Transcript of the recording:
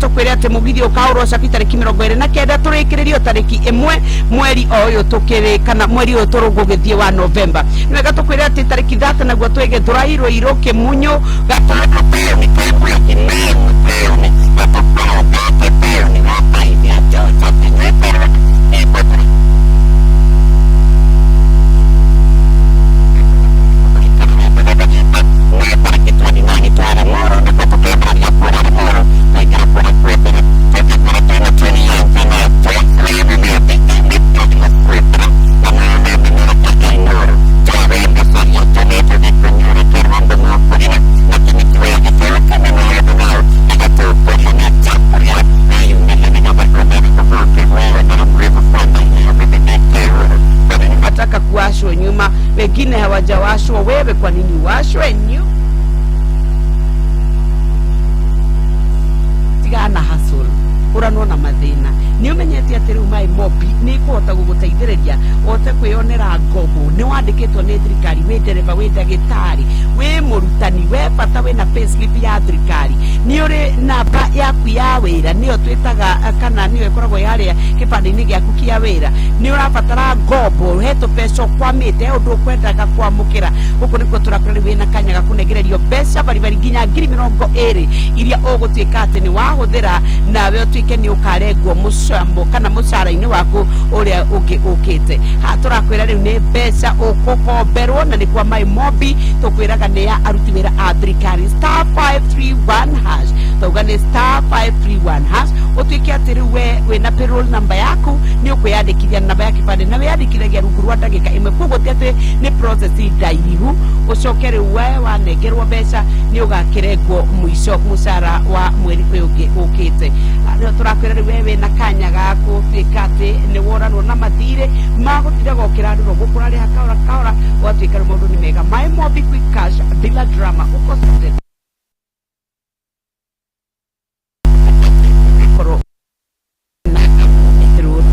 Tũkwĩre atĩ mũgithi ũkahũrwo cabi tarĩki 29, tũrĩkĩrĩrio tarĩki 1 mweri o ũyũ tũkĩrĩ, kana mweri ũyũ tũrũgũgĩthiĩ wa Novemba. Nĩ wega tũkwĩre atĩ tarĩki 30 naguo twĩ Gĩthũrai, Rũirũ, Kĩmunyũ, Ataka kuwashwa nyuma, wengine hawajawashwa. Wewe kwa nini uwashwe nyuma? Tigana hustle, ũranwo na mathĩna. Nĩ ũmenyete atĩ rĩu maĩ mobi nĩ ĩkũhota gũgũteithĩrĩria ũhote kwĩyonera ngombo. Nĩ wandĩkĩtwo nĩ thirikari, wĩ ndereba, wĩ ndagĩtarĩ, wĩ mũrutani, we bata wĩna payslip ya thirikari, nĩ ũrĩ namba yaku ya wĩra, nĩyo twĩtaga kana nĩyo ĩkoragwo yarĩa kĩbandĩ-inĩ gĩaku kĩa wĩra. Nĩ ũrabatara ngombo, he tũbeca ũkwamĩte, he ũndũ ũkwendaga kwamũkĩra. Gũkũ nĩkuo tũrakwĩra rĩu wĩna kanya ga kũnengererio mbeca baribari nginya 20,000 iria ũgũtuĩka atĩ nĩ wahũthĩra, nawe ũtuĩke nĩ ũkarengwo mũcamo kana mũcara-inĩ waku ũrĩa ũngĩ ũkĩte. Haha tũrakwĩra rĩu nĩ mbeca ũkũkomberwo, na nĩ kwa My Mobi. Tũkwĩraga nĩ ya aruti wĩra a thirikari. Star 531 hash, tauga nĩ star 531 hash. Ũtuĩke atĩ rĩu we wĩna payroll number yaku, nĩ ũkwĩyandĩkithia na namba ya kĩbandĩ, na wĩyandĩkithagia rungu rwa ndagĩka 1, koguo ti atĩ nĩ process ndaihu. Ũcoke rĩu we wanengerwo mbeca, nĩ ũgakĩrengwo mũico mũcara wa mweri ũyũ ũngĩ ũkĩte. Nĩho tũrakwĩra rĩu we wĩna kanya ga gũtuĩka atĩ nĩ woranwo na mathirĩ magũtindaga ũkĩrandũrwo gũkũ, ũrarĩha kahora kahora, ũgatuĩka rĩu maũndũ nĩ mega. My Mobi Quick Cash bila drama, uko sorted. Korwo na rũrũ.